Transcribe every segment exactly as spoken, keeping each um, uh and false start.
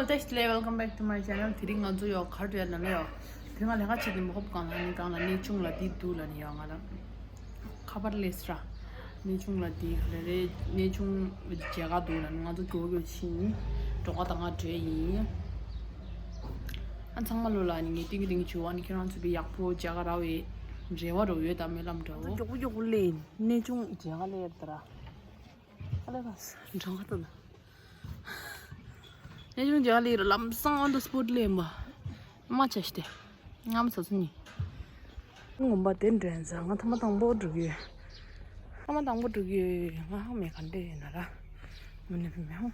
Hello, welcome back to my channel. དེ་རིང་ང་ཚོ་ཡོ་གར་འགྲོ་ཡ་ན་ལ་ཡོ། དེ་རིང་ང་ལས་ཀ་བྱེད་དུ་མི་ཧོབ་གང་ལ་ནི་གང་ལ་གནས་ཆུང་ལ་དེ་འདུག་ལ་ནི་ཡོ་ང་ལ། ཁ་པར་ལས་སྲ། གནས་ཆུང་ལ་དེ་ག་རེ་རེད། གནས་ཆུང་མཇལ་ཁ་འདུག་ལ་ནི་ང་ཚོ་གྱོ་གྱོ་ཕྱིན། གྲོགས་པོ་དང་ང་འབྲེལ་ཡིན། ཨ་ཚང་མ་ལོ་ལ་ནི་ངས་ཏིང་གི་ཏིང་བྱུ་བ་ནི་ཁྱེད་རང་ཚོ་བི་ཡག་པོ་མཇལ་ཁ་ར་བའི་འབྲེལ་བ་རོ་ཡོད་དམ་མེད་ལམ་འདྲ་བོ། མགྱོགས་པོ་མགྱོགས་པོ་ལས་གནས་ཆུང་མཇལ་ཁ་ལས་ཡར་ད་ར། ཨ་ལས་ཁ་འགྲོ་ཁ་ཏོ་ན། གནས་ཆུང་མཇལ་ཁ་ལས་ཡར་ལམ་སང་on the spot་ལས་ཡིན་པ། མ་ཆ་ཤི་སྟེ། ང་མ་ཚ་སུ་ནི། ངོམ་པ་དེ་འདྲ་ཡིན་ཙང་ང་ཐ་མ་དང་པོ་འགྲོ་གི་ཡོད། ཐ་མ་དང་པོ་འགྲོ་གི་ཡོད། ང་ཧང་མེད་ག་འདྲ་ཡིན་ན་ར། མུ་ནེ་བི་མེ་ཧོ།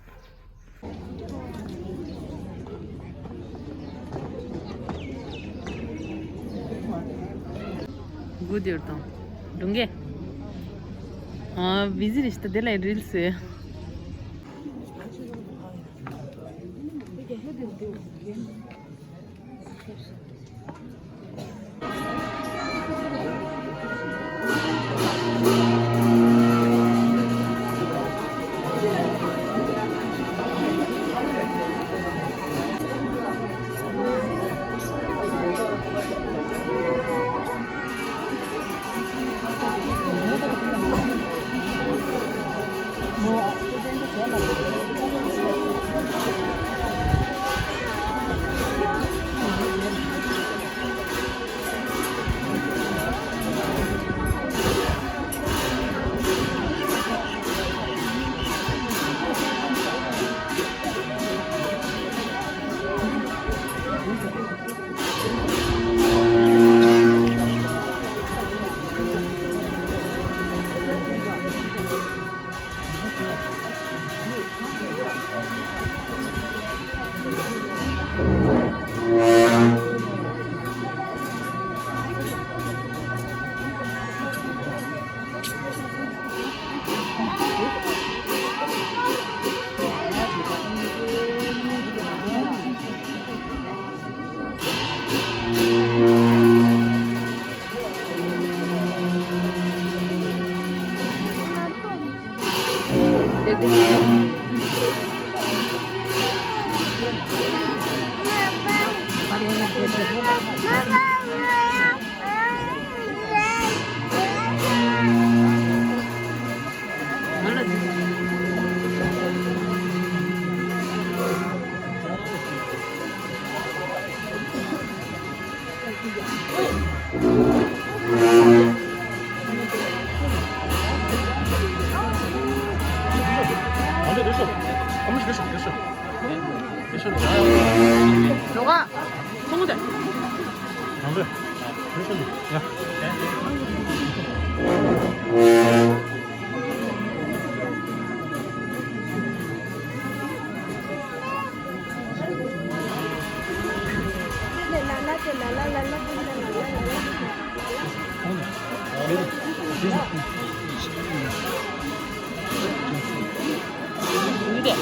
གུ་དེར་དང་། སྒྲུང་གེ། ཨ་བི་ཟི་རི་ཤི་ཏ་དེ་ལ་རིལ་སི། ཡུལ་དེ།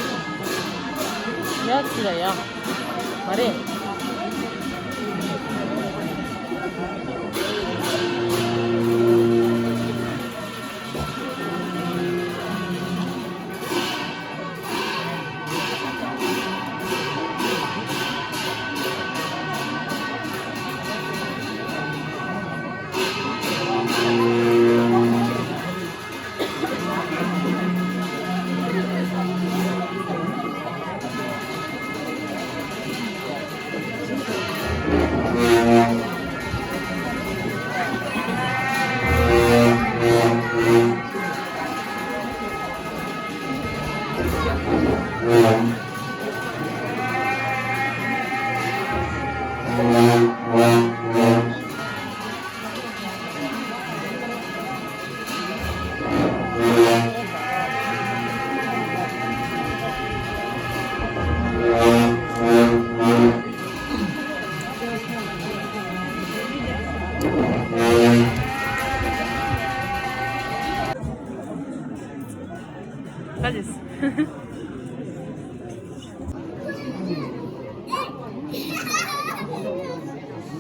ཡ་ཚུ་ལ་ཡ། མ་རེད།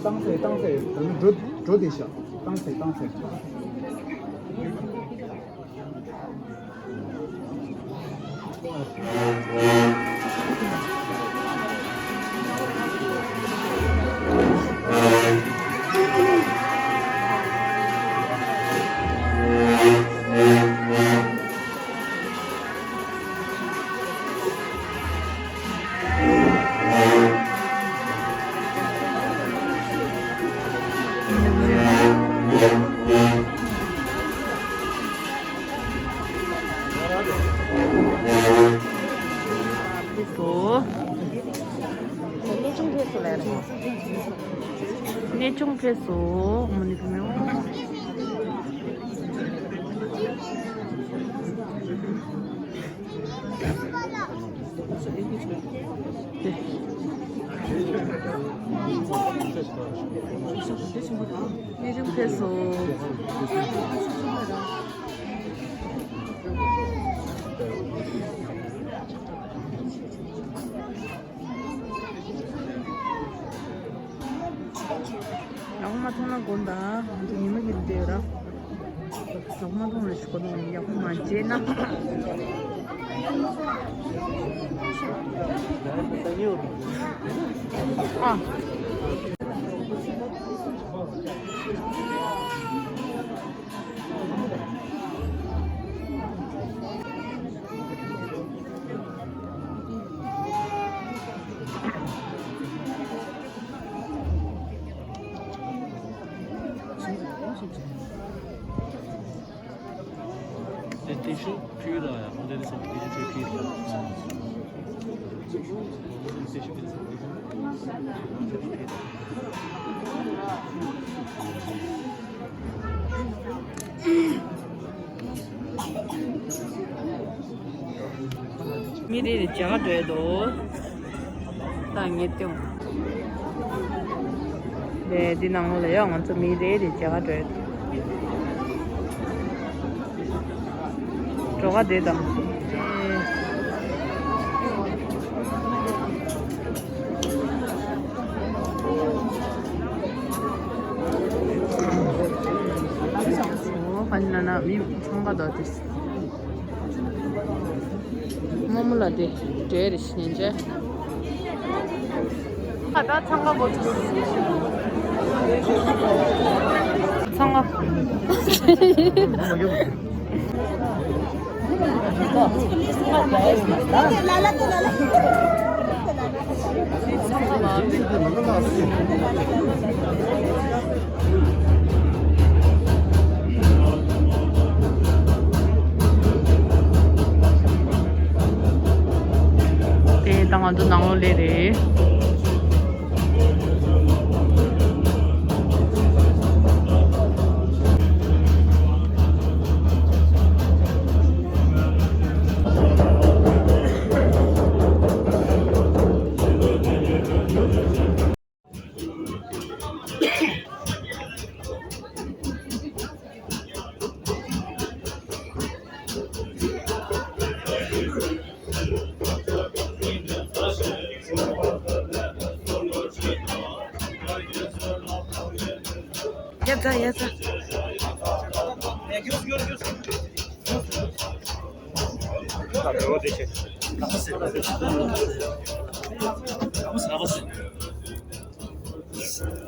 བཏང་ཚེ་བཏང་ཚེ་འགྲོ་འགྲོ་དེ་ཤག་བཏང་ཚེ་བཏང་ཚེ། གནས་ཆུང་ཕེ་སོ་མོ་ནི་ཕེ་མེ་འོ། གནས་ཆུང་ཕེ་སོ། ཡག་པོ་མ་མཐོང་ན་དགོངས་དག་ང་ཚོ་ཉི་མ་གི་བསྡད་ཡོད་ར། ཡག་པོ་མ་མཐོང་ལ་ཞུ་གོ་ནོ་ཡག་པོ་མ་བྱས་ན། ཨ། དེ་ཏི་ཤུ་ཕུལ་ར་ཡ། འདི་རེད་སོང་། ཏི་ཤུ་ཕུལ་ར། ཏི་ཤུ་ཕུལ་ར། མི་རེ་རེ་མཇལ་ཁ་འགྲོ་ཡ་འདུག་ད་ངས་སྟོན། ལས་འདི་ནང་ལོགས་ལ་ཡང་ང་ཚོ་མི་རེ་རེ་མཇལ་ཁ་འགྲོ་ཡ་འདུག་འགྲོ་ཁ་བསྡད་དང་། ཨོ་ཧ་ན་ན་མི་ཚང་ཁ་དོ་དེ། རྨོ་མོ་ལ་དེ་འདྲེ་རེ་ཞིག་ཉན་ཅེ། ད་ཚང་ཁ་བོ་ཚང་ཁ། དེ་ད་ང་ཚོ་ནང་ལོགས་སླེབས་རེད། ཡ་ཚ་ཡ་ཚ།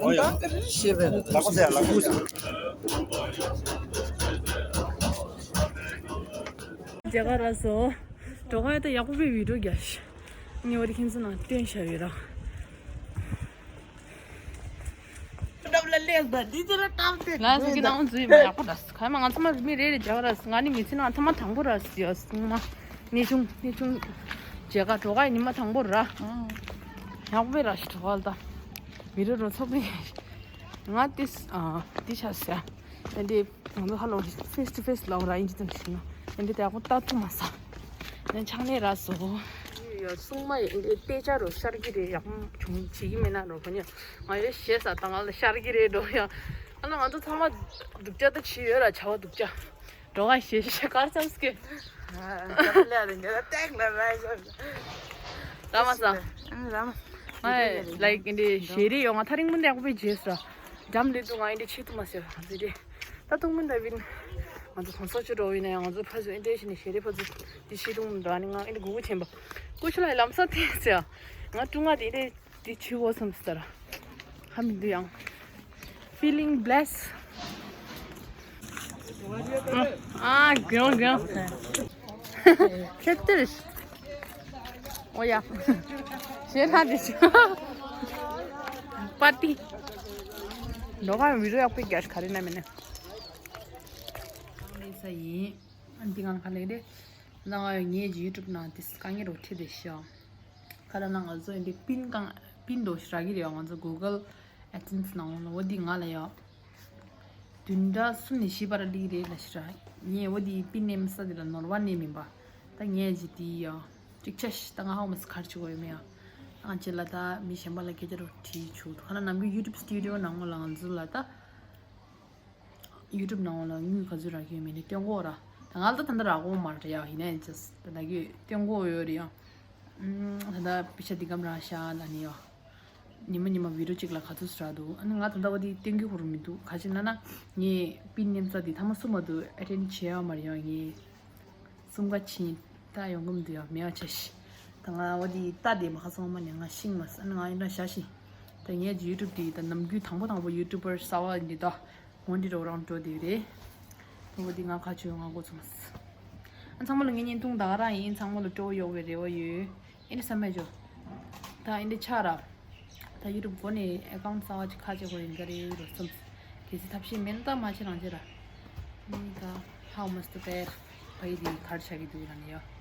ཨོ་ཡ། ལག་པ་ཟེར་ཡ་ལག་པ་ཟེར། མཇལ་ཁ་རག་སོང་། འགྲོ་ཁ་ཡ་ད་ཡག་པོ་བི་ཌི་ཡོ་རྒྱག་ཤག་ངས་འོ་དེ་ཁྱེད་ཚོ་ནང་སྟོན་བཞག་ཡོད་ར། ལགས་སོ། ཁྱེད་རང་ཚོས་ཡག་པོ་ར། ག་མ་ང་ཚང་མ་མི་རེ་རེ་མཇལ་ཁ་རག་སོང་། ང་ནི་མི་ཚེ་ནང་ཐེངས་མ་དང་པོ་ར་ཡ་སོང་མ། གནས་ཆུང་གནས་ཆུང་མཇལ་ཁ་འགྲོ་ཁ་ཡ་ཉི་མ་དང་པོ་ར། ཡག་པོ་ར་ཤག་འགྲོ་ཁ་ལ་ད། བི་ཌི་ཡོ་རོ་ཚོགས་པའི་ང་ཏིས་ཨ་ཏི་ཆ་ཟེར། ཨེ་འདི་ང་ཚོ་ཧ་ལོ་ཕེས་ཊུ་ཕེས་ལ་འོ་ར་ཨིན་ཇི་དང་ཞིག་ན་ཨེ་འདི་དེ་ཡག་པོ་ལྟ་ཐུབ་མ་ས། ཨེ་ཆག་ནས་ར་སོ། ཡ་སྲུང་མ་ཡིན་འདི་དཔེ་ཆ་རུ་ཤར་གི་རེད། ཡག་པོ་བྱུང་བྱེད་ཀྱི་མེད་ན་རོ་ཁོ་ནི་ང་ཡོད་ཞེས་ས་དང་ང་ལ་ཤར་གི་རེད་འགྲོ་ཡ། ཨ་ན་ང་ཚོ་ཚང་མ་སྡུག་ཅག་ད་བྱི་ཡོད་ར་བྱ་བ་སྡུག་ཅག་འགྲོ་ག་ཞེས་ཞེས་གར་ཙམ་སྐད། ར་མ་ས། ཨ་ལའིཀ་འདི་ཞེ་རེ་ཡོང་ང་ཐ་རིང་མུན་དེ་ཡག་པོ་བྱེད་ས། འགྲམ་ལས་དུ་ང་ཡིན་འདི་ཆེ་དུ་མ་ཟེར་བ་ཟེར་རེད། ད་ཐུང་མུན་ད་བིན། ང་ཚོ་གོང་ས་མཆོག་འགྲོ་བ་ཡིན་ན་ཡང་ང་ཚོ་ཕ་ཚོ་ཨེ་འདྲས་ཞིག་ནས་ཞེ་རེ་ཕ་ཚོ་འདི་ཆེ་དུ་མུན་འདྲ་ནི་ང་ཨེ་འདི་གུ་གུ་ཆེན་པ། ཀུ་ཤུ་ལ་ལམ་སང་ཐེངས་ཟེར། ང་ཀྲུང་ང་དེ་འདྲས་འདི་ཆེ་བོ་སམ་ཟེར། ཧ་མི་འདུག་ཡང་། Feeling blessed. ཨ་གྱོང་གྱོང་། ཁྱེད་ཏིར། ཨོ་ཡ། ཞེ་ན་དེ་ཞུ། པར་ཏི། ལོ་ག་བི་ཌི་ཡོ་ཡག་པོ་རྒྱག་ག་རེ་ན་མིན་ན། ལས་ས་ཡིན། ཨ་འདི་ང་ཁ་ལས་རེད། ང་ངའི་ཡུ་ཊུབ་ནང་དེ་དཀའ་ངལ་རོ་ཁྲིད་དེ་ཤོག་ཁ་ལ་ནང་ང་བཟོ་ཡིན་དེ་པིན་གང་། པིན་འདོགས་ཤི་རག་གི་རེད་ཡ། ང་ཚོ་Google AdSense་ནང་ལ་འོ་འདི་ང་ལ་ཡ། བདུན་ཕྲག་གསུམ་ནས་བཞི་བར་སླེབས་རེད་ལབ་ཤི་ར། ངས་འོ་འདི་པིན་ནེམ་ས་འདི་ལ་ནོར་བ་ནས་མིན་པ། ད་ངས་ཇི་དེ་ཡ། ཅིག་ཆ་ཤི་ད་ང་ཧའོ་མ་སི་གར་ཆུ་གོ་ཡོད་མེད་ཡ། ཨང་ཅེ་ལ་ད་མི་གཞན་པ་ལ་སྐད་ཆ་རོ་དྲིས་ཆུ་ཁ་ན་ནམ་རྒྱུན་YouTube Studio་ནང་ལ་ང་ཚོ་ལ་ད། YouTube་ནང་ལ་དངུལ་ག་ཚོད་རག་གི་ཡོད་མེད་ནི་སྟོན་གོ་ར། ད་ང་ལ་ད་ད་ལྟ་རག་གོ་མ་རེད་ཡ། ཡིན་ནའི་just་ད་ལྟ་གི་སྟོན་གོ་ཡོད་རེད་ཡ། ཨམ་ད་ལྟ་པི་ཤ་འདི་གམ་རག་ཤག་ལ་ནི་ཡ། ཉི་མ་ཉི་མ་video་གཅིག་ལ་ག་ཚོད་རག་འདུག་ཨ་ནི་ང་ད་ལྟ་བ་འདི་སྟོན་གི་ཧུར་མི་འདུག་ག་ཅི་ན་ན་ངས་པིན་ནེམ་ས་འདི་ཐ་མ་གསུམ་མ་འདུག་attend་བྱེད་ཡ་མ་རེད་ཡ། ངས་གསུམ་ཀ་ཕྱིན་ད་ཡོང་གི་མི་འདུག་ཡ། མེད་ཡ་ཆ་ཤི། ད་ང་བ་འདི་ལྟ་དེ་མ་ཁ་སོང་མ་ནས་ང་ཤིང་མ་ས་ང་ཡིན་ན་ཤ་ཤི། ད་ངས་YouTube་དེ་ད་ནམ་རྒྱུན་དང་པོ་དང་པོ་YouTuber་གསར་བ་འདི་ད་ཧོན་འདི་རོགས་རང་འགྲོ་དེ་རེད། ད་བ་འདི་ང་ཁ་ཆུ་ང་གོ་ཚོ་མ་ས། ཨ་ཚང་མ་ལ་ངའི་བརྙན་ཐུང་ད་ག་རང་ཡིན། ཚང་མ་ལ་སྤྲོ་བོ་ཡོད་པའི་རེ་བ་ཡོད། ཨེ་འདི་བསམ་མེད་ཇོ། ད་ཨེ་འདི་ཆ་ར། ད་YouTube་སྒོ་ནས་account་གསར་བ་ཅིག་ཁ་ཆེ་གོ་ཡིན་ག་རེ་རོ་སོམ། གལ་སྲིད་ཐབས་ཤེས་མེད་ན་ད་མ་བྱེད་རང་བྱེད་ར། ཨ་ནི་ད་how much to pay་ཕ་ཡི་འདི་གར་ཆག་གི་འདུག་ལ་ནི་ཡ།